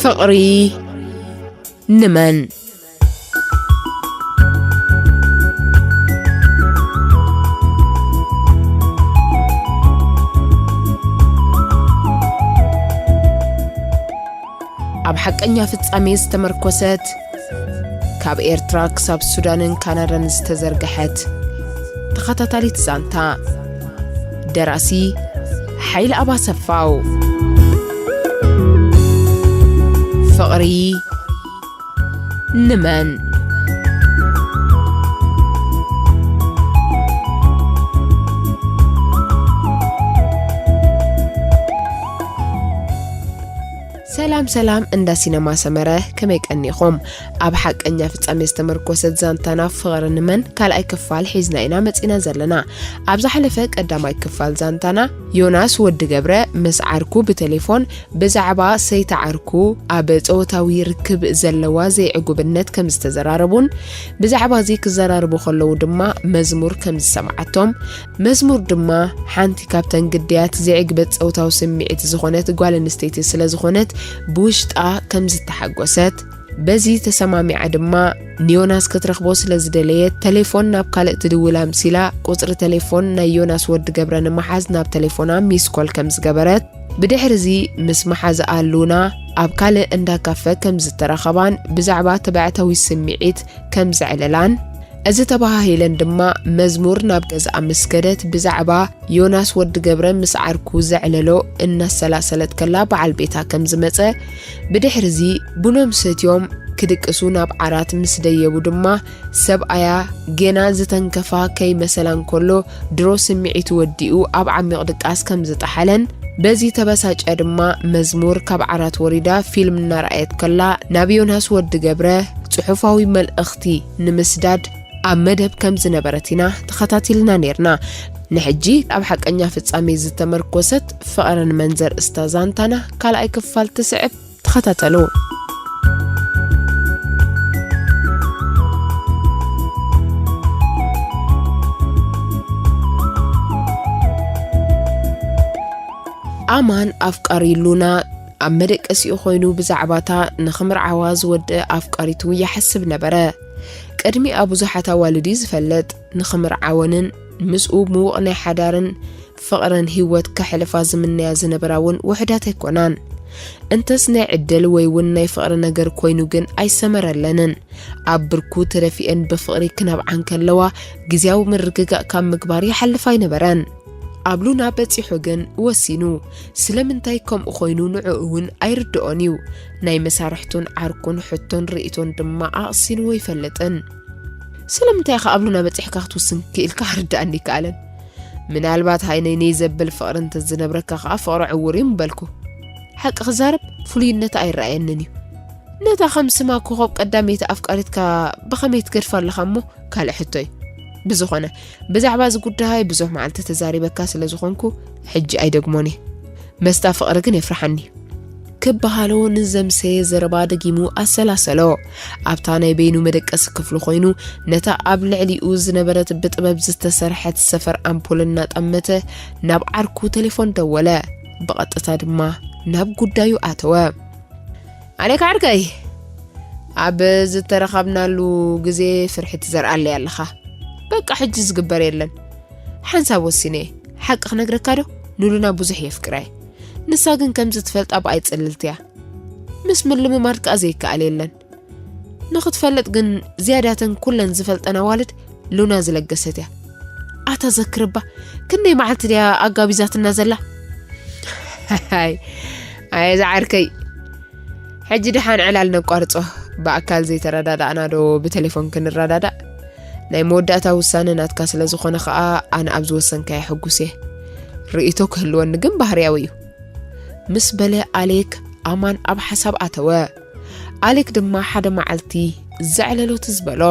ፍቕሪ ንመን? ኣብ ሓቀኛ ፍጻሜ ዝተመርኮሰት፣ ካብ ኤርትራ ክሳብ ሱዳንን ካናዳን ዝተዘርግሐት ተኸታታሊት ዛንታ። ደራሲ ሓይለ ኣባሰፋው። ፍቕሪ ንመን? ሰላም ሰላም፣ እንዳ ሲነማ ሰመረ፣ ከመይ ቀኒኹም? ኣብ ሓቀኛ ፍጻሜ ዝተመርኮሰት ዛንታና ፍቕሪ ንመን ካልኣይ ክፋል ሒዝና ኢና መጺና ዘለና። ኣብ ዝሓለፈ ቀዳማይ ክፋል ዛንታና፣ ዮናስ ወዲ ገብረ ምስ ዓርኩ ብቴሌፎን ብዛዕባ ሰይቲ ዓርኩ ኣብ ጾታዊ ርክብ ዘለዋ ዘይዕጉብነት ከም ዝተዘራረቡን፣ ብዛዕባ እዚ ክዘራረቡ ከለዉ ድማ መዝሙር ከም ዝሰምዓቶም፣ መዝሙር ድማ ሓንቲ ካብተን ግዳያት ዘይዕግበት ጾታዊ ስምዒት ዝኾነት ጓል ኣንስተይቲ ስለ ዝኾነት፣ ብውሽጣ ከም ዝተሓጎሰት፣ በዚ ተሰማሚዓ ድማ ንዮናስ ክትረኽቦ ስለ ዝደለየት፣ ተሌፎን ናብ ካልእ ትድውል ኣምሲላ፣ ቁጽሪ ተሌፎን ናይ ዮናስ ወዲ ገብረ ንምሓዝ ናብ ተሌፎና ሚስ ኮል ከም ዝገበረት፣ ብድሕሪ እዚ ምስ መሓዝኣ ሉና ኣብ ካልእ እንዳ ካፈ ከም ዝተራኸባን ብዛዕባ ተባዕታዊ ስምዒት ከም ዘዕለላን፣ እዚ ተባሃሂለን ድማ መዝሙር ናብ ገዝኣ ምስ ከደት ብዛዕባ ዮናስ ወዲ ገብረ ምስ ዓርኩ ዘዕለሎ እናሰላሰለት ከላ በዓል ቤታ ከም ዝመጸ፣ ብድሕሪ እዚ ቡኖም ሰትዮም ክድቅሱ ናብ ዓራት ምስ ደየቡ ድማ ሰብኣያ ጌና ዝተንከፋ ከይመሰላ እንከሎ ድሮ ስምዒቱ ወዲኡ ኣብ ዓሚቕ ድቃስ ከም ዝጠሓለን፣ በዚ ተበሳጭያ ድማ መዝሙር ካብ ዓራት ወሪዳ ፊልም እናረኣየት ከላ ናብ ዮናስ ወዲ ገብረ ጽሑፋዊ መልእኽቲ ንምስዳድ ኣብ መደብ ከም ዝነበረት ኢና ተኸታቲልና ኔርና። ንሕጂ ኣብ ሓቀኛ ፍጻሜ ዝተመርኮሰት ፍቕርን መንዘር እስታ ዛንታና ካልኣይ ክፋል ትስዕብ። ተኸታተሉ። ኣማን ኣፍቃሪ ሉና ኣብ መደቀሲኡ ኮይኑ ብዛዕባታ ንኽምርዓዋ ዝወደአ ኣፍቃሪቱ ይሓስብ ነበረ። ቅድሚኣ ብዙሓት ኣዋልድ እዩ ዝፈልጥ። ንኽምርዓወንን ምስኡ ምዉቕ ናይ ሓዳርን ፍቕርን ህይወት ከሕልፋ ዝምነያ ዝነበራ እውን ውሑዳት ኣይኮናን። እንተስ ናይ ዕድል ወይ እውን ናይ ፍቕሪ ነገር ኮይኑ ግን ኣይሰመረለንን። ኣብ ብርኩ ተደፊአን ብፍቕሪ ክነብዓ እንከለዋ፣ ግዝያዊ ምርግጋእ ካብ ምግባር ይሓልፍ ኣይነበረን። ኣብ ሉና በጺሑ ግን ወሲኑ። ስለምንታይ ከምኡ ኮይኑ ንዕኡ እውን ኣይርድኦን እዩ። ናይ መሳርሕቱን ዓርኩን ሕቶን ርእይቶን ድማ ኣቕሲንዎ ኣይፈልጥን። ስለምንታይ ኢኻ ኣብ ሉና በጺሕካ ክትውስን ክኢልካ ክርድኣኒ ኣይከኣለን። ምናልባት ሃይነይ ነይ ዘብል ፍቕሪ እንተዝነብረካ ከኣ ፍቕሪ ዕዉር እዩ ምበልኩ። ሓቂ ክዛረብ ፍሉይነታ ኣይረኣየንን እዩ። ነታ ከም ስማ ኮኾብ ቀዳመይቲ ኣፍቃሪትካ ብኸመይ ትገድፋ ኣለኻ እሞ ካልእ ሕቶ እዩ። ብዝኾነ፣ ብዛዕባ እዚ ጉዳይ ብዙሕ መዓልቲ ተዛሪበካ ስለ ዝኾንኩ ሕጂ ኣይደግሞን እየ። መስታ ፍቕሪ ግን የፍርሓኒ። ክበሃሎ ንዘምሰየ ዘረባ ደጊሙ ኣሰላሰሎ። ኣብታ ናይ በይኑ መደቀሲ ክፍሉ ኮይኑ፣ ነታ ኣብ ልዕሊኡ ዝነበረት ብጥበብ ዝተሰርሐት ሰፈር ኣምፖል እናጠመተ፣ ናብ ዓርኩ ቴሌፎን ደወለ። ብቐጥታ ድማ ናብ ጉዳዩ ኣተወ። ኣሌክ ዓርከይ፣ ኣብ ዝተረኸብናሉ ግዜ ፍርሒ ትዘርኣለይ ኣለኻ። በቃ ሕጂ ዝግበር የለን። ሓንሳብ ወሲነ እየ። ሓቂ ክነግረካ ዶ? ንሉና ብዙሕ የፍቅራ እየ። ንሳ ግን ከምዚ ትፈልጣ ብኣይ ጽልልቲ እያ። ምስ ምልምማድ ከኣ ዘይከኣል የለን። ንኽትፈልጥ ግን ዝያዳተን ኩለን ዝፈልጠን ኣዋልድ ሉና ዝለገሰት እያ። ኣታ ዘክርባ፣ ክንደይ መዓልቲ ድያ ኣጋቢዛትና ዘላ? ኣይ፣ ኣየ ዝዓርከይ፣ ሕጂ ደሓን ዕላል ነቋርጾ። ብኣካል ዘይተረዳዳእና ዶ ብቴሌፎን ክንረዳዳእ? ናይ መወዳእታ ውሳነ ናትካ ስለ ዝኾነ ኸኣ ኣነ ኣብ ዝወሰንካዮ ሕጉስ እየ። ርእይቶ ክህልወኒ ግን ባህርያዊ እዩ። ምስ በለ ኣሌክ ኣማን ኣብ ሓሳብ ኣተወ። ኣሌክ ድማ ሓደ መዓልቲ ዘዕለሎ ትዝ በሎ።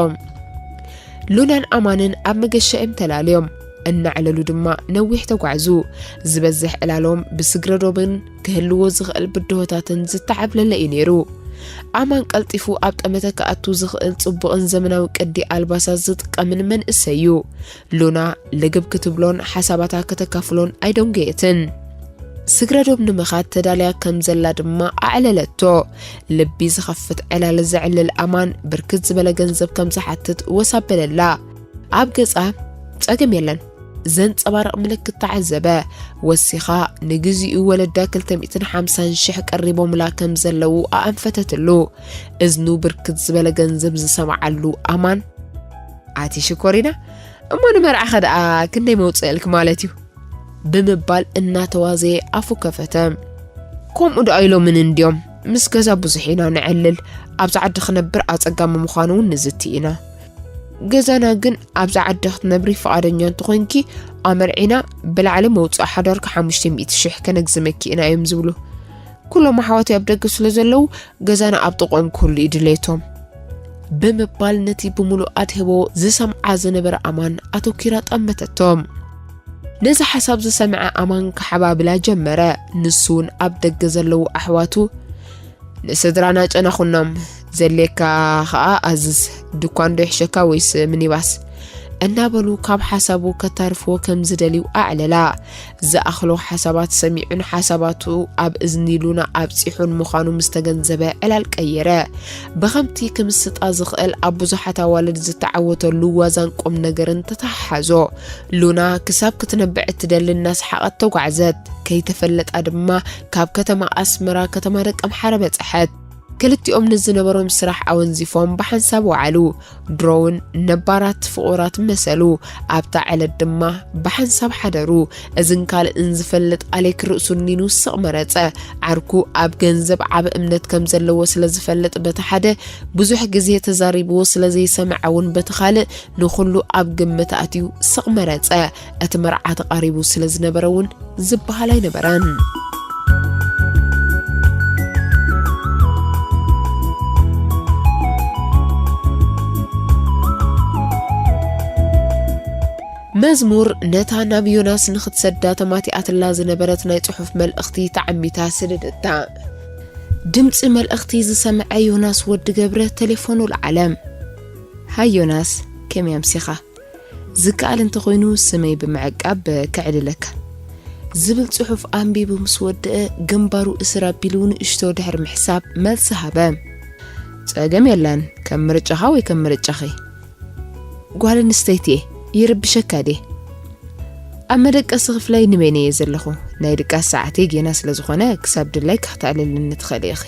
ሉናን ኣማንን ኣብ መገሻ እዮም ተላልዮም። እናዕለሉ ድማ ነዊሕ ተጓዕዙ። ዝበዝሕ ዕላሎም ብስግረ ዶብን ክህልዎ ዝኽእል ብድሆታትን ዝተዓብለለ እዩ ነይሩ። ኣማን ቀልጢፉ ኣብ ጠመተ ክኣቱ ዝኽእል ጽቡቕን ዘመናዊ ቅዲ ኣልባሳት ዝጥቀምን መንእሰይ እዩ። ሉና ልግብ ክትብሎን ሓሳባታ ከተካፍሎን ኣይደንጎየትን። ስግረዶም ንምኻድ ተዳልያ ከም ዘላ ድማ ኣዕለለቶ። ልቢ ዝኸፍት ዕላል ዘዕልል ኣማን ብርክት ዝበለ ገንዘብ ከም ዝሓትት ወስ ኣበለላ። ኣብ ገጻ ጸገም የለን ዘንጸባርቕ ምልክት ተዓዘበ። ወሲኻ ንግዚኡ ወለዳ ክልተ ሚእትን ሓምሳን ሽሕ ቀሪቦምላ ከም ዘለዉ ኣኣንፈተትሉ። እዝኑ ብርክት ዝበለ ገንዘብ ዝሰምዓሉ ኣማን፣ ኣቲ ሽኮሪና፣ እሞ ንመርዓኸ ደኣ ክንደይ መውፅእልክ ማለት እዩ? ብምባል እናተዋዘየ ኣፉ ከፈተ። ከምኡ ደኣ ኢሎምን እንድዮም፣ ምስ ገዛ ብዙሕ ኢና ንዕልል። ኣብዚ ዓዲ ክነብር ኣጸጋሚ ምዃኑ እውን ንዝቲ ኢና። ገዛና ግን ኣብዚ ዓዲ ክትነብሪ ፍቓደኛ እንተኾይንኪ፣ ኣመርዒና ብላዕሊ መውጽኢ ሓዳርኪ ሓሙሽተ ሚእቲ ሽሕ ከነግዝመኪ ኢና እዮም ዝብሉ። ኩሎም ኣሕዋተይ ኣብ ደገ ስለ ዘለዉ፣ ገዛና ኣብ ጥቕኦም ክህሉ እዩ ድሌቶም። ብምባል ነቲ ብምሉእ ኣድህቦ ዝሰምዓ ዝነበረ ኣማን ኣተኲራ ጠመተቶ። ነዚ ሓሳብ ዝሰምዐ ኣማን ክሓባብላ ጀመረ። ንሱ እውን ኣብ ደገ ዘለዉ ኣሕዋቱ፣ "ንስድራና ጨናኹኖም፣ ዘድልየካ ኸኣ ኣዝዝ፣ ድኳን ዶ ይሕሸካ ወይስ ሚኒባስ?" እናበሉ ካብ ሓሳቡ ከታርፍዎ ከም ዝደልዩ ኣዕለላ። ዝኣኽሎ ሓሳባት ሰሚዑን ሓሳባቱ ኣብ እዝኒ ሉና ኣብጺሑን ምዃኑ ምስ ተገንዘበ ዕላል ቀየረ። ብኸምቲ ክምስጣ ዝኽእል ኣብ ብዙሓት ኣዋልድ ዝተዓወተሉ ዋዛን ቁም ነገርን ተተሓሓዞ። ሉና ክሳብ ክትነብዕ እትደሊ እናሰሓቐት ተጓዕዘት። ከይተፈለጣ ድማ ካብ ከተማ ኣስመራ ከተማ ደቀምሓረ በጽሐት። ክልቲኦም ንዝነበሮም ስራሕ ኣወንዚፎም ብሓንሳብ ወዓሉ። ድሮውን ነባራት ፍቑራት መሰሉ። ኣብታ ዕለት ድማ ብሓንሳብ ሓደሩ። እዝን ካልእን ዝፈልጥ ኣሌክ ርእሱ ኒኑ ስቕ መረጸ። ዓርኩ ኣብ ገንዘብ ዓቢ እምነት ከም ዘለዎ ስለ ዝፈልጥ በቲ ሓደ፣ ብዙሕ ግዜ ተዛሪብዎ ስለ ዘይሰምዐ እውን በቲ ካልእ ንኹሉ ኣብ ግምት ኣትዩ ስቕ መረጸ። እቲ መርዓ ተቓሪቡ ስለ ዝነበረ እውን ዝበሃል ኣይነበረን። መዝሙር ነታ ናብ ዮናስ ንኽትሰዳ ተማቲኣትላ ዝነበረት ናይ ጽሑፍ መልእኽቲ ተዓሚታ ስደደታ። ድምጺ መልእኽቲ ዝሰምዐ ዮናስ ወዲ ገብረ ቴሌፎኑ ለዓለ። "ሃይ ዮናስ፣ ከመይ ኣምሲኻ? ዝከኣል እንተኾይኑ ስመይ ብምዕቃብ ከዕልለካ" ዝብል ጽሑፍ ኣንቢቡ ምስ ወድአ፣ ግንባሩ እስር ኣቢሉ ንእሽቶ ድሕሪ ምሕሳብ መልሲ ሃበ። "ጸገም የለን፣ ከም ምርጫኻ ወይ ከም ምርጫኺ። ጓል ኣንስተይቲ እየ፣ ይርብሸካ ድየ? ኣብ መደቀሲ ክፍለይ ንበይነይ እየ ዘለኹ። ናይ ድቃስ ሰዓተይ ጌና ስለ ዝኾነ፣ ክሳብ ድላይኪ ክተዕልልኒ ትኽእሊ ኢኺ"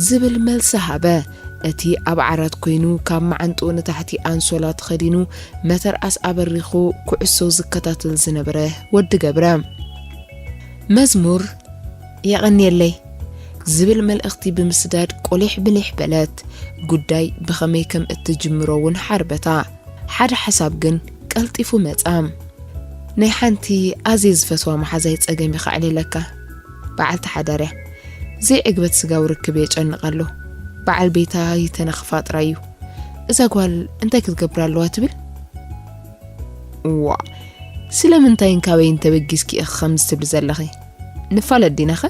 ዝብል መልሲ ሃበ። እቲ ኣብ ዓራት ኮይኑ ካብ መዓንጥኡ ንታሕቲ ኣንሶላ ተኸዲኑ መተርኣስ ኣበሪኹ ኩዕሶ ዝከታተል ዝነበረ ወዲ ገብረ። መዝሙር "የቐንየለይ" ዝብል መልእኽቲ ብምስዳድ ቆሊሕ ብሊሕ በለት። ጉዳይ ብኸመይ ከም እትጅምሮ እውን ሓርበታ። ሓደ ሓሳብ ግን ቀልጢፉ መጻ። "ናይ ሓንቲ ኣዝየ ዝፈትዋ መሓዛይ ጸገም እዩ ከዕልለካ። በዓልቲ ሓዳር እያ። ዘይዕግበት ስጋዊ ርክብ የጨንቕ ኣሎ። በዓል ቤታ ይተነኽፋ ጥራይ እዩ። እዛ ጓል እንታይ ክትገብር ኣለዋ ትብል?" "እዋ፣ ስለምንታይን ካበይን ተበጊስኪ ኢኺ ከምዚ ትብሊ ዘለኺ? ንፋለጥ ዲናኸ?"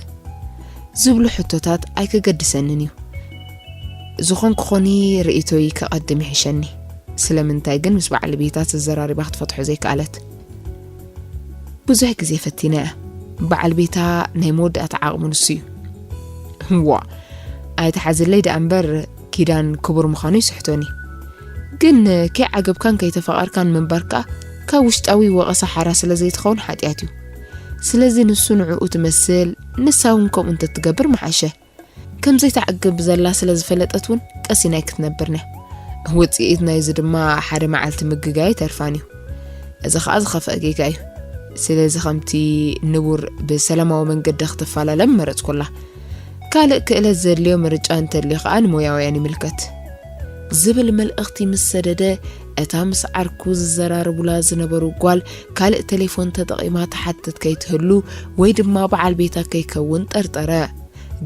ዝብሉ ሕቶታት ኣይከገድሰንን እዩ። "ዝኾንኩ ኾኒ ርእይቶይ ከቐድም ይሕሸኒ። ስለምንታይ ግን ምስ በዓል ቤታ ተዘራሪባ ክትፈትሖ ዘይከኣለት?" "ብዙሕ ግዜ ፈቲና እያ። በዓል ቤታ ናይ መወዳእታ ዓቕሙ ንሱ እዩ።" "እዋ፣ ኣይትሓዝለይ ደኣ እምበር ኪዳን ክቡር ምዃኑ ይስሕቶኒ። ግን ከይዓገብካን ከይተፋቐርካን ምንባር ከኣ ካብ ውሽጣዊ ወቐሳ ሓራ ስለ ዘይትኸውን ሓጢኣት እዩ። ስለዚ ንሱ ንዕኡ ትመስል፣ ንሳ እውን ከምኡ እንተትገብር ምሓሸ። ከም ዘይትዓግብ ዘላ ስለ ዝፈለጠት እውን ቀሲና ኣይክትነብርን እያ። ውጽኢት ናይዚ ድማ ሓደ መዓልቲ ምግጋይ ኣይተርፋን እዩ። እዚ ኸኣ ዝኸፍአ ጌጋ እዩ። ስለዚ ከምቲ ንቡር ብሰላማዊ መንገዲ ክትፈላለ ምመረጽኩላ። ካልእ ክእለት ዘድልዮ ምርጫ እንተልዩ ኸኣ ንሞያውያን ይምልከት" ዝብል መልእኽቲ ምስ ሰደደ፣ እታ ምስ ዓርኩ ዝዘራረቡላ ዝነበሩ ጓል ካልእ ቴሌፎን ተጠቒማ ትሓትት ከይትህሉ ወይ ድማ በዓል ቤታ ከይከውን ጠርጠረ።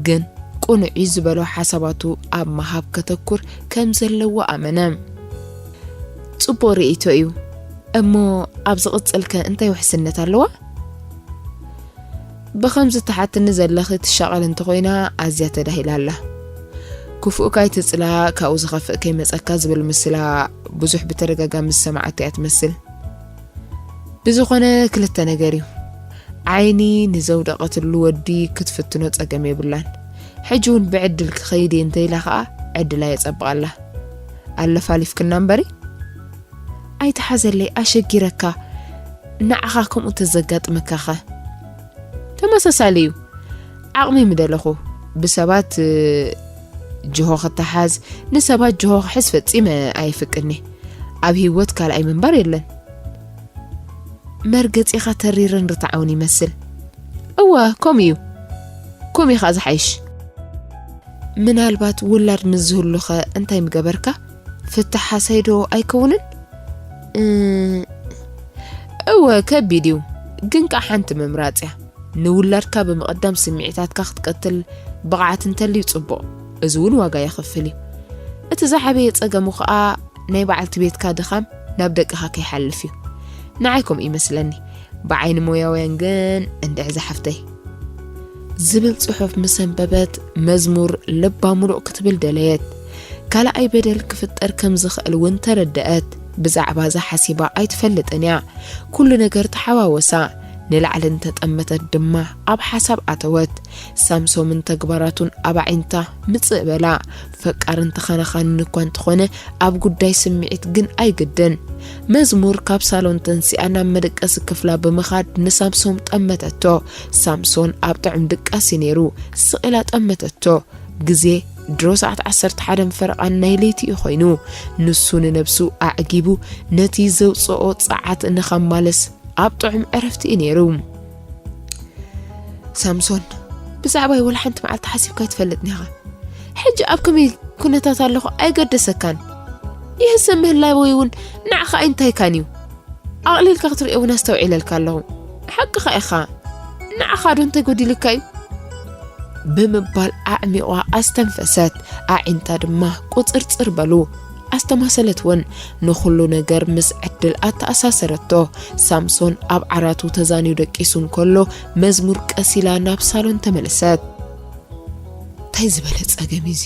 ግን ቅኑዕ እዩ ዝበሎ ሓሳባቱ ኣብ ምሃብ ከተኩር ከም ዘለዎ ኣመነ። "ጽቡቕ ርእይቶ እዩ። እሞ ኣብ ዝቕጽልከ እንታይ ውሕስነት ኣለዋ?" "ብኸምዚ ትሓትኒ ዘለኺ ትሻቐል እንተኾይና ኣዝያ ተዳሂላ ኣላ። ክፉእ ካይትጽላ ካብኡ ዝኸፍእ ከይመጸካ" ዝብል ምስላ ብዙሕ ብተደጋጋሚ ዝሰማዓቶ እያ ትመስል። "ብዝኾነ ክልተ ነገር እዩ። ዓይኒ ንዘውደቐትሉ ወዲ ክትፍትኖ ጸገም የብላን። ሕጂ እውን ብዕድል ክኸይድ እየ እንተኢላ ኸኣ ዕድላ የጸብቓላ። ኣለፋሊፍክና እምበሪ። ኣይትሓዘለይ፣ ኣሸጊረካ። ንዓኻ ከምኡ ተዘጋጥመካኸ? ተመሳሳሊ እዩ። ዓቕሚ ምደለኹ። ብሰባት ጅሆ ክተሓዝ፣ ንሰባት ጅሆ ክሕዝ ፈጺመ ኣይፍቅድኒ። ኣብ ህይወት ካልኣይ ምንባር የለን። መርገጺኻ ተሪርን ርትዓውን ይመስል። እወ፣ ከምኡ እዩ። ከምኡ እዩ ኸኣ ዝሓይሽ። ምናልባት ውላድ ምስ ዝህሉኸ እንታይ ምገበርካ? ፍታሕ ሓሳይዶ ኣይከውንን? እ፣ እወ፣ ከቢድ እዩ። ግን ከኣ ሓንቲ ምምራጽ እያ። ንውላድካ ብምቕዳም ስምዒታትካ ክትቀትል ብቕዓት እንተልዩ ጽቡቕ። እዚ እውን ዋጋ የኽፍል እዩ። እቲ ዝዓበየ ጸገሙ ከኣ ናይ በዓልቲ ቤትካ ድኻም ናብ ደቅኻ ከይሓልፍ እዩ። ንዓይ ከምኡ ይመስለኒ። ብዓይኒ ሞያውያን ግን እንድዒ ዝሓፍተይ። ዝብል ጽሑፍ ምስ ኣንበበት መዝሙር ልባ ምሉእ ክትብል ደለየት። ካልኣይ በደል ክፍጠር ከም ዝኽእል እውን ተረደኣት። ብዛዕባ እዛ ሓሲባ ኣይትፈልጥን እያ። ኩሉ ነገር ተሓዋወሳ። ንላዕሊ እንተጠመተት ድማ ኣብ ሓሳብ ኣተወት። ሳምሶምን ተግባራቱን ኣብ ኣዒንታ ምጽእ በላ። ፈቃርን ተኸናኻንን እኳ እንተኾነ ኣብ ጉዳይ ስምዒት ግን ኣይግድን። መዝሙር ካብ ሳሎን ተንሲኣ ናብ መደቀሲ ክፍላ ብምኻድ ንሳምሶም ጠመተቶ። ሳምሶን ኣብ ጥዑም ድቃስ እዩ ነይሩ። ስቕ ኢላ ጠመተቶ። ግዜ ድሮ ሰዓት ዓሰርተ ሓደን ፈረቓን ናይ ለይቲ እዩ ኮይኑ። ንሱ ንነብሱ ኣዕጊቡ ነቲ ዘውጽኦ ጸዓት ንኸማለስ ኣብ ጥዑም ዕረፍቲ እዩ ነይሩ። ሳምሶን፣ ብዛዕባይ ወላ ሓንቲ መዓልቲ ሓሲብካ ኣይትፈልጥን ኢኻ። ሕጂ ኣብ ከመይ ኩነታት ኣለኹ ኣይገደሰካን። ይህሰ ምህላይ ወይ እውን ንዓኻ ኣይንታይካን እዩ። ኣቕሊልካ ክትሪኦ እውን ኣስተውዒለልካ ኣለኹ። ሓቅኻ ኢኻ። ንዓኻ ዶ እንታይ ጎዲልካ እዩ? ብምባል ኣዕሚቋ ኣስተንፈሰት። ኣዒንታ ድማ ቁጽርጽር በሉ። ኣስተማሰለት እውን። ንኹሉ ነገር ምስ ዕድል ኣተኣሳሰረቶ። ሳምሶን ኣብ ዓራቱ ተዛንዩ ደቂሱ እንከሎ መዝሙር ቀስ ኢላ ናብ ሳሎን ተመለሰት። እንታይ ዝበለ ጸገም እዩ እዚ?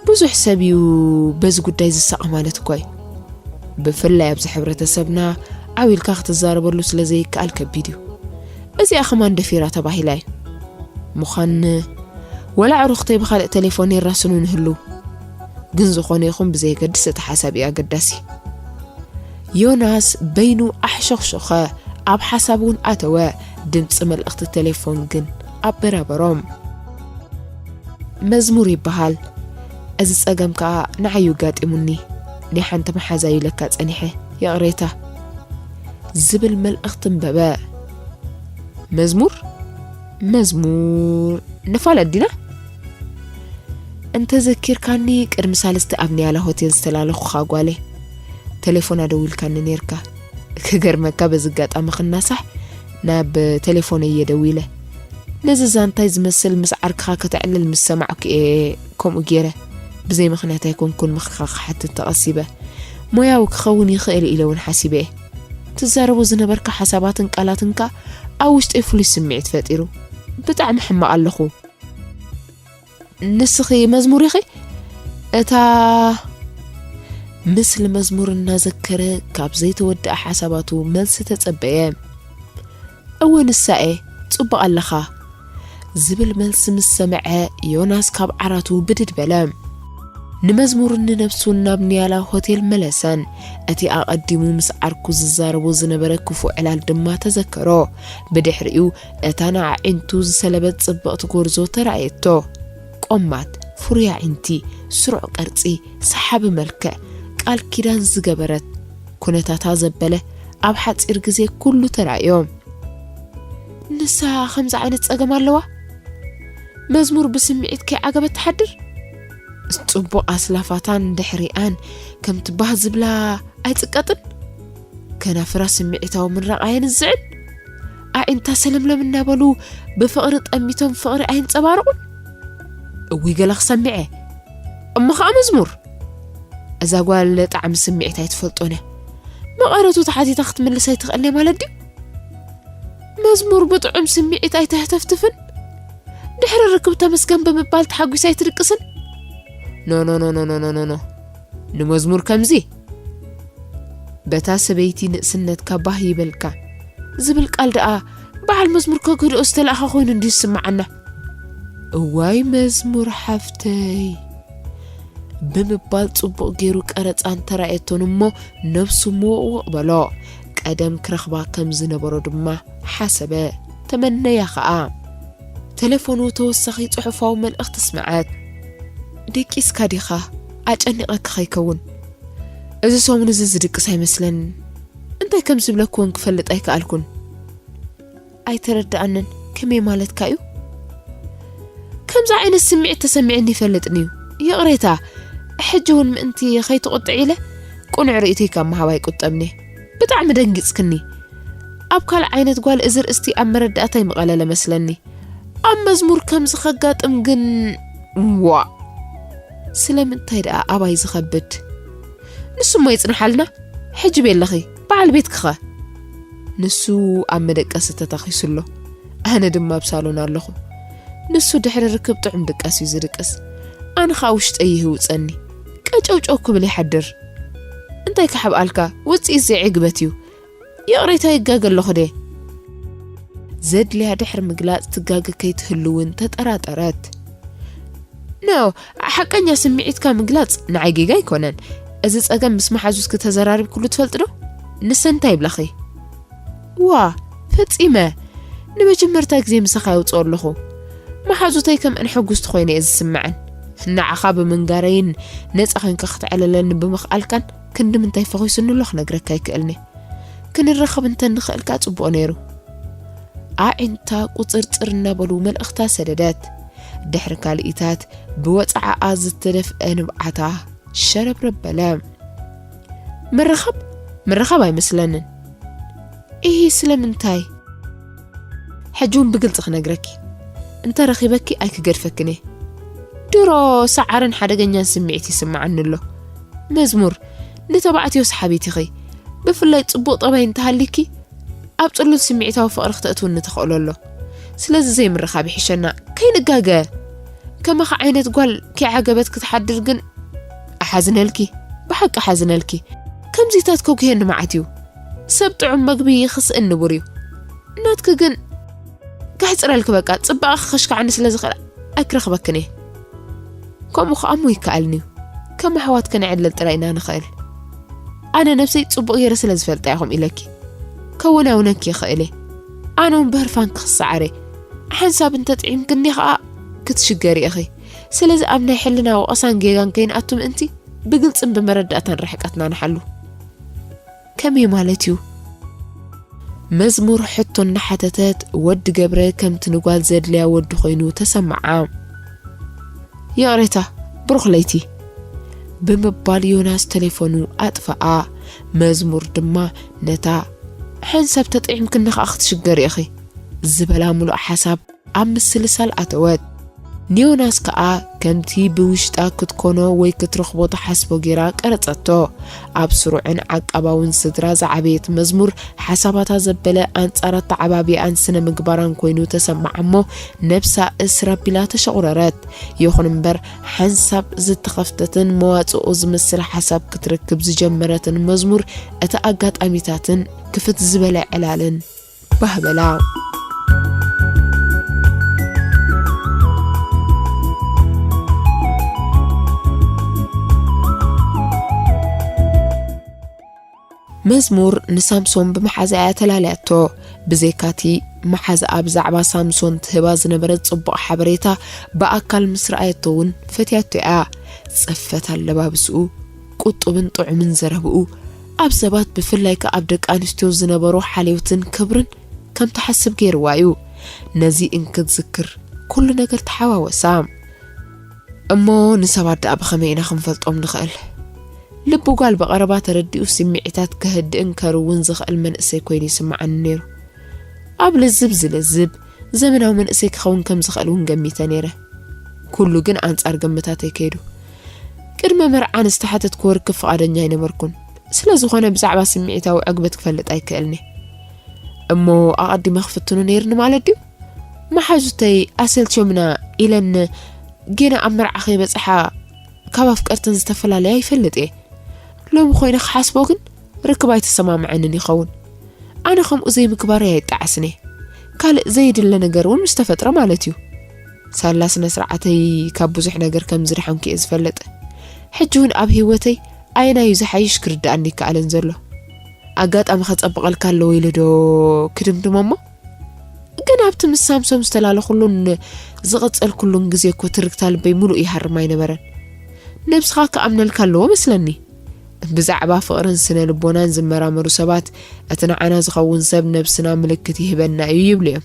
ብዙሕ ሰብ እዩ በዚ ጉዳይ ዝሳቐ ማለት እኮ እዩ። ብፍላይ ኣብዚ ሕብረተሰብና ዓው ኢልካ ክትዛረበሉ ስለ ዘይከኣል ከቢድ እዩ። እዚኣ ከማን ደፊራ ተባሂላ እዩ። ምዃን ወላ ኣዕሩኽተይ ብኻልእ ቴሌፎን የራስኑ ንህልው። ግን ዝኾነ ይኹን ብዘየገድስ እቲ ሓሳብ እዩ ኣገዳሲ። ዮናስ በይኑ ኣሕሸኽሾኸ፣ ኣብ ሓሳብ እውን ኣተወ። ድምፂ መልእኽቲ ቴሌፎን ግን ኣበራበሮም። መዝሙር ይበሃል። እዚ ጸገም ከኣ ንዓይ እዩ ጋጢሙኒ። ናይ ሓንቲ መሓዛ እዩ ለካ ጸኒሐ። ይቕሬታ። ዝብል መልእኽቲ ኣንበበ። መዝሙር? መዝሙር ንፋል ኣዲና? እንተዘኪርካኒ ቅድሚ ሳልስቲ ኣብ ንያላ ሆቴል ዝተላለኹኻ ጓለይ። ቴሌፎን ኣደዊልካኒ ኔርካ። ክገርመካ በዚ ኣጋጣሚ ክናሳሕ ናብ ቴሌፎነይ እየ ደዊለ። ነዚ ዛንታይ ዝመስል ምስ ዓርክኻ ከተዕልል ምስ ሰማዕኩ እየ ከምኡ ገይረ። ብዘይ ምኽንያት ኣይኮንኩን ምኽርኻ ክሓትት ተቐሲበ። ሞያዊ ክኸውን ይኽእል ኢለ እውን ሓሲበ እየ። ትዛረቦ ዝነበርካ ሓሳባትን ቃላትን ከኣ ኣብ ውሽጠይ ፍሉይ ስምዒት ፈጢሩ። ብጣዕሚ ሕማቕ ኣለኹ። ንስኺ መዝሙር ኢኺ? እታ ምስሊ መዝሙር እናዘከረ ካብ ዘይተወድኣ ሓሳባቱ መልሲ ተጸበየ። እወ ንሳ እየ፣ ጽቡቕ ኣለኻ። ዝብል መልሲ ምስ ሰምዐ ዮናስ ካብ ዓራቱ ብድድ በለ። ንመዝሙርን ንነብሱን ናብ ንያላ ሆቴል መለሰን። እቲ ኣቐዲሙ ምስ ዓርኩ ዝዛረቦ ዝነበረ ክፉእ ዕላል ድማ ተዘከሮ። ብድሕሪኡ እታ ንኣዒንቱ ዝሰለበት ጽብቕቲ ጎርዞ ተራእየቶ። ቆማት፣ ፍሩይ ኣዒንቲ፣ ስሩዕ ቅርጺ፣ ሰሓቢ መልክዕ፣ ቃል ኪዳን ዝገበረት፣ ኩነታታ ዘበለ፣ ኣብ ሓጺር ግዜ ኩሉ ተራእዮ። ንሳ ከምዚ ዓይነት ጸገም ኣለዋ? መዝሙር ብስምዒት ከይዓገበት ትሓድር? ጽቡቕ ኣስላፋታን ድሕሪኣን ከምቲ ባህ ዝብላ ኣይጽቀጥን? ከናፍራ ስምዒታዊ ምራቕ ኣየንዝዕን? ኣዒንታ ሰለምለም እናበሉ ብፍቕሪ ጠሚቶም ፍቕሪ ኣየንጸባርቑን? እውይ ገለ ክሰምዐ። እሞ ኸኣ መዝሙር? እዛ ጓል ጣዕሚ ስምዒት ኣይትፈልጦን እያ። መቐረቱ ተሓቲታ ክትምልስ ኣይትኽእልን እያ ማለት ድዩ? መዝሙር ብጥዑም ስምዒት ኣይተህተፍትፍን? ድሕሪ ርክብ ተመስገን ብምባል ተሓጒሳ ኣይትድቅስን? ኖ፣ ኖ፣ ኖ፣ ኖ፣ ኖ፣ ኖ፣ ኖ። ንመዝሙር ከምዚ፣ በታ ሰበይቲ ንእስነትካ ባህ ይበልካ ዝብል ቃል ደኣ በዓል መዝሙር ከግህድኦ ዝተላእኻ ኮይኑ እንድዩ ዝስምዓና። እዋይ መዝሙር ሓፍተይ፣ ብምባል ጽቡቕ ገይሩ ቀረጻ እንተራእየቶን እሞ ነብሱ ምውቕውቕ በሎ። ቀደም ክረኽባ ከም ዝነበሮ ድማ ሓሰበ፣ ተመነያ ኸኣ። ተሌፎኑ ተወሳኺ ጽሑፋዊ መልእኽቲ ስምዐት። ደቂስካ ዲኻ? ኣጨኒቐካ ከይከውን። እዚ ሰሙን እዚ ዝድቅስ ኣይመስለንን። እንታይ ከም ዝብለኪ እውን ክፈልጥ ኣይከኣልኩን። ኣይተረድኣንን። ከመይ ማለትካ እዩ? ከምዚ ዓይነት ስምዒት ተሰሚዕኒ ይፈልጥን እዩ። ይቕሬታ፣ ሕጂ እውን ምእንቲ ከይትቑጥዕ ኢለ ቅኑዕ ርእይቶይ ካብ ምሃብ ኣይቁጠብን እየ። ብጣዕሚ ደንጊጽክኒ። ኣብ ካልእ ዓይነት ጓል እዚ ርእስቲ ኣብ መረዳእታይ ምቐለለ መስለኒ። ኣብ መዝሙር ከምዚ ከጋጥም ግን፣ ዋእ! ስለምንታይ ደኣ ኣባይ ዝኸብድ? ንሱ እሞ ይጽንሓልና። ሕጂ ቤለኺ፣ በዓል ቤትኪኸ? ንሱ ኣብ መደቀሲ ተታኺሱ ኣሎ። ኣነ ድማ ኣብ ሳሎን ኣለኹ። ንሱ ድሕሪ ርክብ ጥዑም ድቃስ እዩ ዝድቅስ። ኣነ ኸኣ ውሽጠይ ይህውጸኒ። ቀጨውጨው ክብል ይሓድር። እንታይ ክሓብኣልካ? ውጽኢት ዘይዕግበት እዩ። ይቕሬታ ይጋገ ኣለኹ ድየ? ዘድልያ ድሕሪ ምግላጽ ትጋገ ከይትህሉ እውን ተጠራጠረት። ኖ፣ ሓቀኛ ስምዒትካ ምግላጽ ንዓይ ጌጋ ኣይኮነን። እዚ ጸገም ምስ መሓዙትኪ ተዘራሪብክሉ ትፈልጢ ዶ? ንሰን እንታይ ይብላኺ? ዋ፣ ፈጺመ። ንመጀመርታ ግዜ ምሳኻ የውጽኦ ኣለኹ። መሓዙተይ ከም እንሕጉስቲ ኮይነ እየ ዝስምዐን። ንዓኻ ብምንጋረይን ነጻ ኮይንካ ክትዕለለኒ ብምኽኣልካን ክንዲ ምንታይ ፈኺሱኒ ኣሎ ክነግረካ ኣይክእልኒ። ክንራኸብ እንተ ንኽእል ከኣ ጽቡቕ ነይሩ። ኣዒንታ ቁጽርጽር እናበሉ መልእኽታ ሰደደት። ድሕሪ ካልኢታት ብወጽዓኣ ዝተደፍአ ንብዓታ ሸረብረብ በለ። ምርኻብ? ምርኻብ ኣይመስለንን። ኢሂ፣ ስለምንታይ? ሕጂ እውን ብግልጺ ክነግረኪ፣ እንተ ረኺበኪ ኣይክገድፈክን እየ። ድሮ ሰዓርን ሓደገኛን ስምዒት ይስምዓኒ ኣሎ። መዝሙር፣ ንተባዕትዮ ሰሓቢት ኢኺ። ብፍላይ ጽቡቕ ጠባይ እንተሃልይኪ፣ ኣብ ጽሉል ስምዒታዊ ፍቕሪ ክተእትውኒ ተኽእሎ ኣሎ። ስለዚ ዘይምርኻብ ይሕሸና፣ ከይንጋገ። ከማኻ ዓይነት ጓል ከይዓገበት ክትሓድር ግን እሓዝነልኪ፣ ብሓቂ እሓዝነልኪ። ከምዚታት ከጉህየኒ መዓት እዩ። ሰብ ጥዑም መግቢ ክስእን ንቡር እዩ። ናትኪ ግን ከሕጽረልኪ በቃ፣ ጽባቐ ክኸሽክዓኒ ስለ ዝኽእል ኣይክረኽበክን እየ። ከምኡ ከኣ እሞ ይከኣልኒ እዩ። ከም ኣሕዋት ክንዕለል ጥራይ ኢና ንኽእል። ኣነ ነብሰይ ጽቡቕ ገይረ ስለ ዝፈልጣ እየ ከምኡ ኢለኪ። ከወናውነኪ ይኽእል እየ። ኣነ እውን ብህርፋንኪ ክሰዓር እየ። ሓንሳብ እንተ ጥዒምክኒ ከኣ ክትሽገሪ ኢኺ። ስለዚ ኣብ ናይ ሕልና ወቐሳን ጌጋን ከይንኣቱ ምእንቲ ብግልጽን ብመረዳእታን ርሕቀትና ንሓሉ። ከመይ ማለት እዩ? መዝሙር ሕቶ እናሓተተት ወዲ ገብረ ከምቲ ንጓል ዘድልያ ወዲ ኮይኑ ተሰምዓ። ይቕሬታ፣ ብሩኽ ለይቲ፣ ብምባል ዮናስ ተሌፎኑ ኣጥፍኣ። መዝሙር ድማ ነታ ሓንሳብ ተጥዒምክኒ ከኣ ክትሽገሪ ኢኺ ዝበላ ምሉእ ሓሳብ ኣብ ምስልሳል ኣተወት። ንዮናስ ከኣ ከምቲ ብውሽጣ ክትኮኖ ወይ ክትረኽቦ ትሓስቦ ጌራ ቀረጸቶ። ኣብ ስሩዕን ዓቃባውን ስድራ ዝዓበየት መዝሙር፣ ሓሳባታ ዘበለ ኣንጻር ኣተዓባብያኣን ስነ ምግባራን ኮይኑ ተሰምዓ እሞ፣ ነብሳ እስር ኣቢላ ተሸቑረረት። ይኹን እምበር፣ ሓንሳብ ዝተኸፍተትን መዋጽኦ ዝመስል ሓሳብ ክትረክብ ዝጀመረትን መዝሙር፣ እቲ ኣጋጣሚታትን ክፍት ዝበለ ዕላልን ባህ በላ። መዝሙር ንሳምሶን ብመሓዛ እያ ተላልያቶ። ብዘይካቲ መሓዛኣ ብዛዕባ ሳምሶን ትህባ ዝነበረት ጽቡቕ ሓበሬታ ብኣካል ምስ ረኣየቶ እውን ፈትያቶ እያ። ጽፈት ኣለባብስኡ፣ ቁጡብን ጥዑምን ዘረብኡ፣ ኣብ ሰባት ብፍላይ ከኣ ኣብ ደቂ ኣንስትዮ ዝነበሮ ሓልዮትን ክብርን ከም ትሓስብ ገይርዋ እዩ። ነዚ እንክትዝክር ኩሉ ነገር ተሓዋወሳ። እሞ ንሰባት ደኣ ብኸመይ ኢና ክንፈልጦም ንኽእል? ልቢ ጓል ብቐረባ ተረዲኡ ስምዒታት ከህድእን ከርውን ዝኽእል መንእሰይ ኮይኑ ይስምዓኒ ነይሩ። ኣብ ልዝብ ዝልዝብ ዘመናዊ መንእሰይ ክኸውን ከም ዝኽእል እውን ገሚተ ነይረ። ኩሉ ግን ኣንጻር ግምታተይ ከይዱ። ቅድመ መርዓ ንዝተሓተትክዎ ርክብ ፍቓደኛ ኣይነበርኩን። ስለ ዝኾነ ብዛዕባ ስምዒታዊ ዕግበት ክፈልጥ ኣይክእልን እየ። እሞ ኣቐዲመ ክፍትኖ ነይርኒ ማለት ድዩ? መሓዙተይ ኣሰልችዮምና ኢለን ጌና ኣብ መርዓ ከይበጽሓ ካብ ኣፍቀርተን ዝተፈላለያ ይፈልጥ እየ። ሎሚ ኮይነ ክሓስቦ ግን ርክብ ኣይተሰማምዐንን ይኸውን። ኣነ ከምኡ ዘይምግባረይ ኣይጠዓስን እየ። ካልእ ዘይድለ ነገር እውን ምስ ተፈጥረ ማለት እዩ። ሳላ ስነ ስርዓተይ ካብ ብዙሕ ነገር ከም ዝደሓንኩ እየ ዝፈልጥ። ሕጂ እውን ኣብ ህይወተይ ኣየናዩ ዝሓይሽ ክርድኣኒ ይከኣልን ዘሎ። ኣጋጣሚ ከጸብቐልካ ኣለዎ ኢሉ ዶ ክድምድሞ እሞ? ግን ኣብቲ ምስ ሳምሶም ዝተላለኹሉን ዝቐጸልኩሉን ግዜ እኮ ትርግታ ልበይ ምሉእ ይሃርም ኣይነበረን። ነብስኻ ክኣምነልካ ኣለዎ መስለኒ። ብዛዕባ ፍቕርን ስነ ልቦናን ዝመራመሩ ሰባት፣ እቲ ንዓና ዝኸውን ሰብ ነብስና ምልክት ይህበና እዩ ይብሉ እዮም።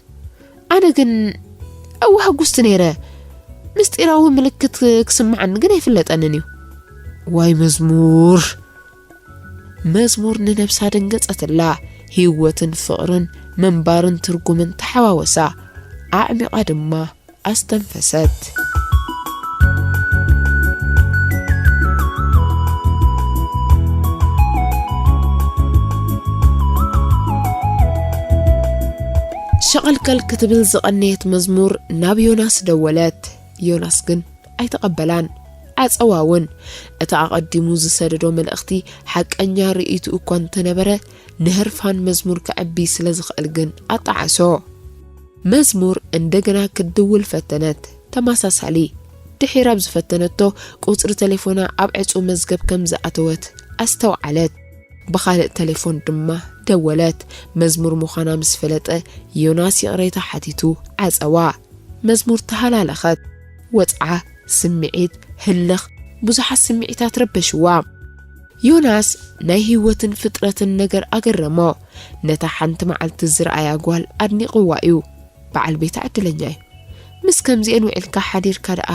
ኣነ ግን እወ ሕጉስቲ ነይረ። ምስጢራዊ ምልክት ክስምዓኒ ግን ኣይፍለጠንን እዩ። ዋይ መዝሙር! መዝሙር ንነብሳ ደንገጸትላ። ህይወትን ፍቕርን ምንባርን ትርጉምን ተሓዋወሳ። ኣዕሚቓ ድማ ኣስተንፈሰት። ሸቐልቀል ክትብል ዝቐነየት መዝሙር ናብ ዮናስ ደወለት። ዮናስ ግን ኣይተቐበላን። ዓጸዋ እውን። እቲ ኣቐዲሙ ዝሰደዶ መልእኽቲ ሓቀኛ ርእይቱ እኳ እንተነበረ፣ ንህርፋን መዝሙር ከዕቢ ስለ ዝኽእል ግን ኣጣዓሶ። መዝሙር እንደገና ክትድውል ፈተነት። ተመሳሳሊ። ድሒር ኣብ ዝፈተነቶ፣ ቁጽሪ ተሌፎና ኣብ ዕጹው መዝገብ ከም ዝኣተወት ኣስተውዓለት። ብኻልእ ተሌፎን ድማ ደወለት። መዝሙር ምዃና ምስ ፈለጠ፣ ዮናስ ይቕሬታ ሓቲቱ ዓጸዋ። መዝሙር ተሃላለኸት። ወጽዓ፣ ስምዒት፣ ህልኽ፣ ብዙሓት ስምዒታት ረበሽዋ። ዮናስ ናይ ህይወትን ፍጥረትን ነገር ኣገረሞ። ነታ ሓንቲ መዓልቲ ዝረኣያ ጓል ኣድኒቕዋ እዩ። በዓል ቤታ ዕድለኛ እዩ። ምስ ከምዚኤን ውዒልካ ሓዲርካ ደኣ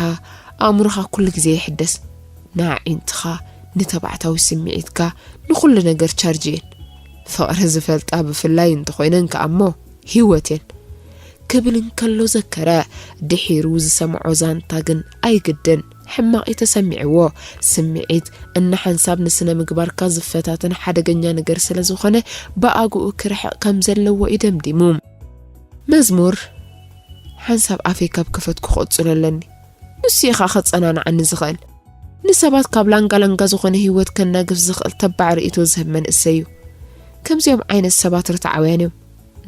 ኣእምሮኻ ኩሉ ግዜ ይሕደስ። ንኣዒንትኻ፣ ንተባዕታዊ ስምዒትካ፣ ንኹሉ ነገር ቻርጅ እየን። ፍቕሪ ዝፈልጣ ብፍላይ እንተኾይነን ከኣ እሞ ህይወት እየን። ክብል እንከሎ ዘከረ። ድሒሩ ዝሰምዖ ዛንታ ግን ኣይግድን ሕማቕ እዩ ተሰሚዕዎ። ስምዒት እና ሓንሳብ ንስነ ምግባርካ ዝፈታተን ሓደገኛ ነገር ስለ ዝኾነ ብኣግኡ ክርሕቕ ከም ዘለዎ እዩ ደምዲሙ። መዝሙር ሓንሳብ ኣፈይ ካብ ከፈትኩ ክቕጽሎ ኣለኒ። ንሱ ኢኻ ከጸናንዓኒ ዝኽእል። ንሰባት ካብ ላንጋ ላንጋ ዝኾነ ህይወት ከናግፍ ዝኽእል ተባዕ ርእይቶ ዝህብ መንእሰይ እዩ። ከምዚኦም ዓይነት ሰባት ርትዓውያን እዮም።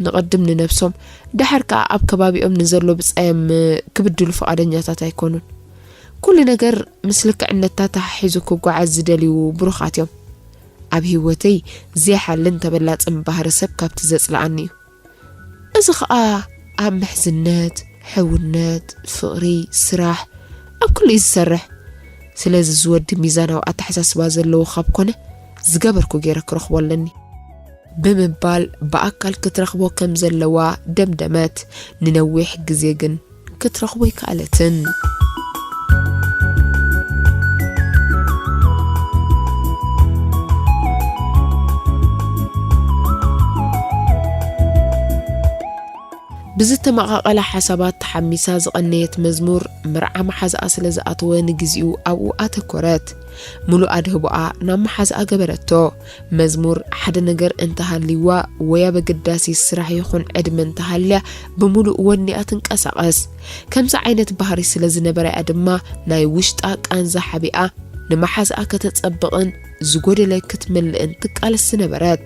ንቐድም ንነብሶም፣ ደሓር ከኣ ኣብ ከባቢኦም ንዘሎ ብጻዮም ክብድሉ ፍቓደኛታት ኣይኮኑን። ኩሉ ነገር ምስ ልክዕነታ ተሓሒዙ ክጓዓዝ ዝደልዩ ብሩኻት እዮም። ኣብ ህይወተይ ዘይሓልን ተበላጽን ባህሪ ሰብ ካብቲ ዘጽልኣኒ እዩ። እዚ ኸኣ ኣብ ምሕዝነት፣ ሕውነት፣ ፍቕሪ፣ ስራሕ፣ ኣብ ኩሉ እዩ ዝሰርሕ። ስለዚ እዚ ወዲ ሚዛናዊ ኣተሓሳስባ ዘለዎ ካብ ኮነ፣ ዝገበርኩ ገይረ ክረኽቦ ኣለኒ። ብምባል ብኣካል ክትረኽቦ ከም ዘለዋ ደምደመት። ንነዊሕ ግዜ ግን ክትረኽቦ ኣይከኣለትን። ብዝተመቓቐለ ሓሳባት ተሓሚሳ ዝቐነየት መዝሙር፣ መርዓ መሓዝኣ ስለ ዝኣተወ ንግዚኡ ኣብኡ ኣተኮረት። ምሉእ ኣድህቦኣ ናብ መሓዝኣ ገበረቶ። መዝሙር ሓደ ነገር እንተሃልይዋ ወይ ኣብ ኣገዳሲ ስራሕ ይኹን ዕድመ እንተሃልያ ብምሉእ ወኒኣ ትንቀሳቐስ። ከምዚ ዓይነት ባህሪ ስለ ዝነበራያ ድማ ናይ ውሽጣ ቃንዛ ሓቢኣ ንመሓዝኣ ከተጸብቕን ዝጎደለ ክትምልእን ትቃለስ ዝነበረት።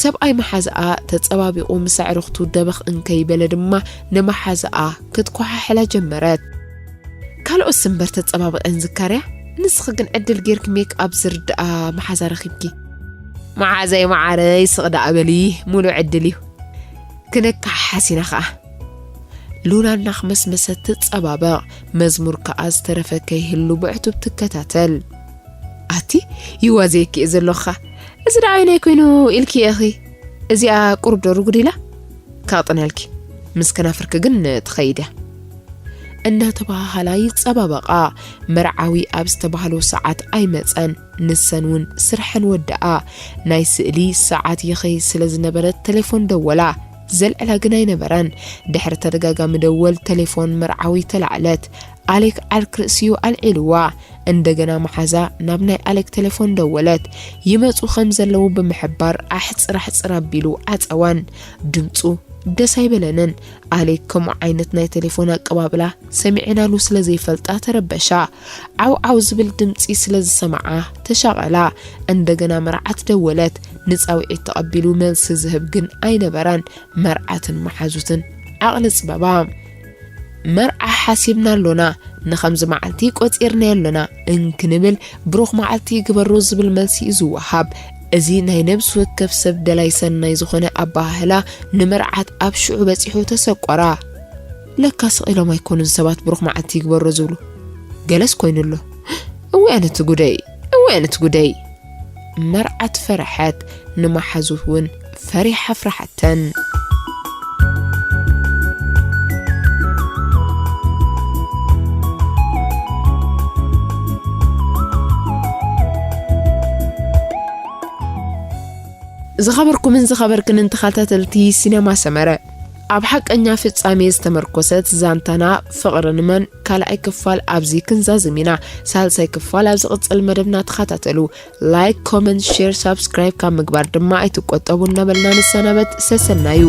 ሰብኣይ መሓዝኣ ተጸባቢቑ ምስ ኣዕርኽቱ ደበኽ እንከይበለ ድማ ንመሓዝኣ ክትኮሓሕላ ጀመረት። ካልኦት ስምበር ተጸባበቐን ዝካርያ፣ ንስኺ ግን ዕድል ጌርኪ ሜክ ኣብ ዝርድኣ መሓዛ ረኺብኪ። መሓዛይ መዓረይ ስቕ ደኣ በሊ፣ ሙሉእ ዕድል እዩ። ክነካሓሓስ ኢና ኸኣ። ሉና እናኽመስመሰት ትጸባበቕ፣ መዝሙር ከኣ ዝተረፈ ከይህሉ ብዕቱብ ትከታተል። ኣቲ ይዋዘየኪ እየ ዘለኹ ኸኣ። እዚ ደኣ ኣየናይ ኮይኑ ኢልኪ ኢኺ? እዚኣ ቁሩብ ዶ ርጉድ ኢላ? ካቕጥነልኪ። ምስ ከናፍርኪ ግን ትኸይድ እያ። እናተባሃሃላ ይጸባበቓ። መርዓዊ ኣብ ዝተባህሎ ሰዓት ኣይመጸን። ንሰን እውን ስርሐን ወደኣ። ናይ ስእሊ ሰዓት ይኸይድ ስለ ዝነበረ ተሌፎን ደወላ። ዘልዕላ ግን ኣይነበረን። ድሕሪ ተደጋጋሚ ደወል ተሌፎን መርዓዊ ተላዕለት። ኣሌክ ዓርክ ርእሲኡ ኣልዒልዋ። እንደገና መሓዛ ናብ ናይ ኣሌክ ቴሌፎን ደወለት። ይመጹ ከም ዘለዉ ብምሕባር ኣሕጽር ኣሕጽር ኣቢሉ ዓጸወን። ድምጹ ደስ ኣይበለንን። ኣሌክ ከምኡ ዓይነት ናይ ቴሌፎን ኣቀባብላ ሰሚዐናሉ ስለ ዘይፈልጣ ተረበሻ። ዓው ዓው ዝብል ድምጺ ስለ ዝሰምዓ ተሻቐላ። እንደገና መርዓት ደወለት። ንጻውዒት ተቐቢሉ መልሲ ዝህብ ግን ኣይነበረን። መርዓትን መሓዙትን ዓቕሊ ጽበባ። መርዓ ሓሲብና ኣሎና፣ ንኸምዚ መዓልቲ ቆጺርናዮ ኣሎና እንክንብል፣ ብሩኽ መዓልቲ ይግበሮ ዝብል መልሲ እዩ ዝወሃብ። እዚ ናይ ነብሲ ወከፍ ሰብ ደላይ ሰናይ ዝኾነ ኣበሃህላ ንመርዓት ኣብ ሽዑ በጺሑ ተሰቆራ። ለካ ስቕ ኢሎም ኣይኮኑን ሰባት ብሩኽ መዓልቲ ይግበሮ ዝብሉ። ገለስ ኮይኑ ኣሎ። እወ ኣነቲ ጉደይ፣ እወ ኣነቲ ጉደይ። መርዓት ፈረሐት፣ ንመሓዙት እውን ፈሪሓ ኣፍረሓተን። ዝኸበርኩምን ዝኸበርክንን ተኸታተልቲ ሲነማ ሰመረ፣ ኣብ ሓቀኛ ፍጻሜ ዝተመርኮሰት ዛንታና ፍቕሪ ንመን ካልኣይ ክፋል ኣብዚ ክንዛዝም ኢና። ሳልሳይ ክፋል ኣብ ዝቕጽል መደብና ተኸታተሉ። ላይክ፣ ኮመንት፣ ሼር፣ ሳብስክራይብ ካብ ምግባር ድማ ኣይትቆጠቡ እናበልና ንሰናበት። ሰሰናዩ።